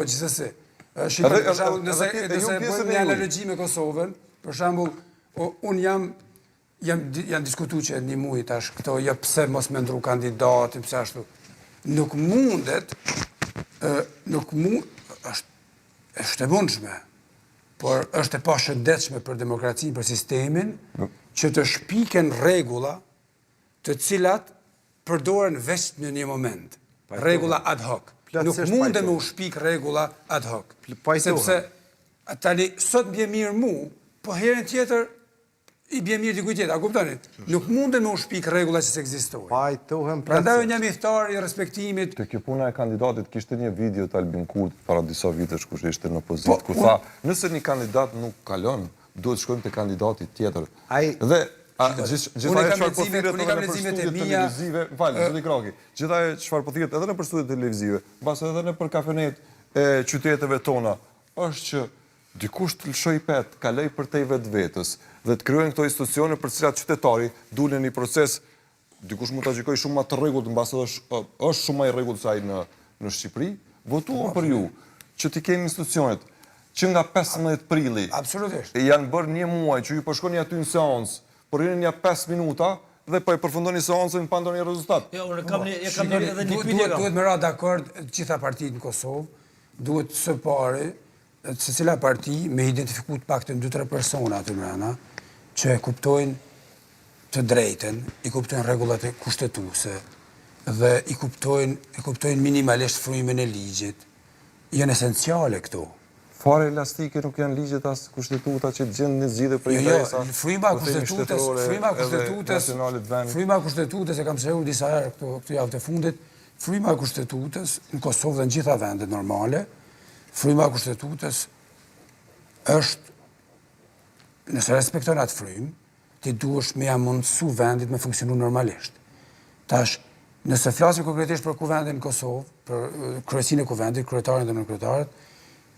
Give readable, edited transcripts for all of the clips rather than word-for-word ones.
Po gjithsesi, shikoni për shembull, nëse nëse e bëjmë një analogji me Kosovën, për shembull, unë jam jam janë diskutu që një muaj tash këto jo pse mos me ndru kandidatin, pse ashtu. Nuk mundet ë nuk mund është është e mundshme, por është e pashëndetshme për demokracinë, për sistemin që të shpiken rregulla të cilat përdoren veç në një moment. Rregulla ad hoc. Nuk munde me u shpik rregulla ad hoc. Sepse tani sot më bje mirë mu, po herën tjetër i bje mirë dikujt tjetër, a kuptoni? Nuk munde me u shpik rregulla që s'ekzistojnë. Pajtohem Prandaj unë jam ithtar i respektimit. Te kjo puna e kandidatit kishte një video të Albin Kurtit para disa vitesh kur ishte në opozitë, ku tha, nëse një kandidat nuk kalon, duhet të shkojmë te kandidati tjetër. Ai Dhe a gjithë Unë ajo kam çfarë po leximet, thirret unë edhe kam nëpër leximet e studiot mia. televizive, më fal, zoti Kraki, gjithë ajo çfarë po thirret edhe nëpër studiot televizive, mbase edhe nëpër kafenet e qyteteve tona, është që dikush të lëshojë pe, të kalojë përtej vetvetes dhe të krijojnë këto institucione për të cilat qytetari dul në një proces Dikush mund ta gjykojë shumë ma të rregullt, mbase edhe është është shumë ma i rregullt se ai në në Shqipëri. Votuam për ju që t'i kemi institucionet që nga 15 prilli. Absolutisht. Janë bërë një muaj që ju po shkoni aty në seancë, po rrini nja 5 minuta dhe po e përfundoni seancën pa ndonjë rezultat. Jo, unë kam një, e kam një edhe një pyetje duhet duhet me ra dakord të gjitha partitë në Kosovë, duhet së pari secila parti me identifiku të paktën 2-3 persona aty mrena që e kuptojnë të drejtën, i kuptojnë rregullat e kushtetuese dhe i kuptojnë e kuptojnë minimalisht frymën e ligjit. Janë esenciale këto. Fare elastike nuk janë ligjet as kushtetuta që të gjendë një zgjidhje për Jo, jo, interesa, fryma e po themi kushtetutës, shtetërore fryma e edhe kushtetutës, nacionale të vendit. fryma e kushtetutës e kam sqaruar disa herë këto këto javët e fundit, fryma e kushtetutës në Kosovë dhe në gjitha vendet normale, fryma e kushtetutës është nëse respekton atë frymë, ti duhesh me ja mundësu vendit me funksionu normalisht. Tash, nëse flasim konkretisht për kuvendin në Kosovë, për kryesinë e kuvendit, kryetarin dhe nënkryetarët,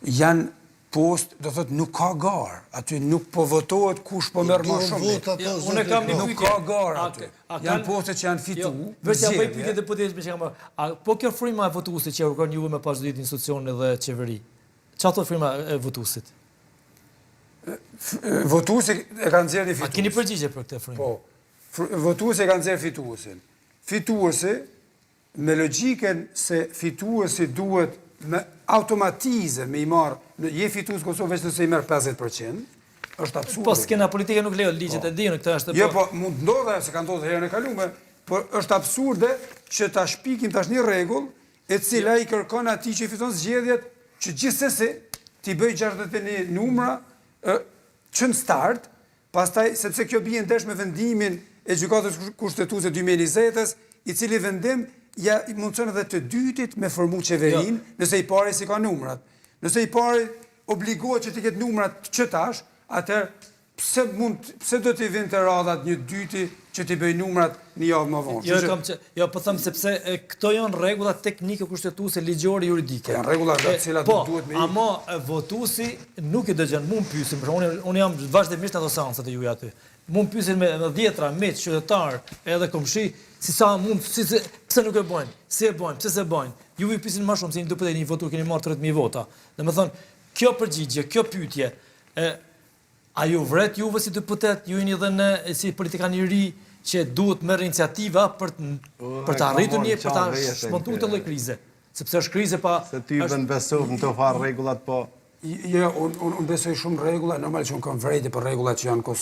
janë post, do thot nuk ka garë, aty nuk po votohet kush po merr më shumë. Jo, unë kam një Nuk pyetje. ka garë aty. Janë poste që janë fitu, Jo, veç ja bëj zgjedhje. pyetje deputetit me që kam bërë. A po kjo fryma e votuesit që e kërkon juve me pas ditë institucione dhe qeveri? Çfarë thot fryma e votuesit? Votuesi e ka nxjerrë një A fitues. keni përgjigje për këtë frymë? Po. Votuesi e ka nxjerrë fituesin. Fituesi me logjikën se fituesi duhet me automatizëm me i marr, në je fitues në Kosovë veç nëse i merr 50%, është absurde. Po skena politike nuk lejon ligjet e dinë, këtë është Jo, po mund të ndodhë ajo se ka ndodhur herën e kaluar, por është absurde që ta shpikim tash një rregull e cila i kërkon atij që i fiton zgjedhjet që gjithsesi t'i bëj 61 numra ë, që në start, pastaj sepse kjo bie ndesh me vendimin e Gjykatës Kushtetuese 2020-s, i cili vendim ja i mundson edhe të dytit me formu qeverinë, nëse i pari s'i ka numrat. Nëse i pari obligohet që t'i ketë numrat që tash, atëherë pse mund pse do t'i vinte radha një dyti që t'i bëj numrat një javë më vonë? Jo, Kështu që kam që, jo, po them sepse e, këto janë rregulla teknike kushtetuese, ligjore, juridike. Janë rregulla nga E, të cilat po, nuk duhet me ikë. Ama e, votuesi nuk i dëgjon, mu më pyesin, për shembull, unë unë jam vazhdimisht në ato seancat e juaja aty. Mu më pyesin me, me dhjetra miq, qytetar, edhe komshi, si sa mund, si, si pse nuk e bëjnë, si e bëjnë, pse s'e bëjnë. Ju ju pyesin më shumë se një deputet një votuar keni marrë 30000 vota. Domethënë, kjo përgjigje, kjo pyetje, e A ju vret juve si deputet, ju jeni dhe në si politikan i ri që duhet merr iniciativa për të për të arritur një për ta shpëtuar këtë lloj krize, sepse është krize pa Se ty bën besu në të farë rregullat po Jo, unë un, un besoj shumë rregulla, normal që unë kam vërejtje për rregullat që janë në Kosovë.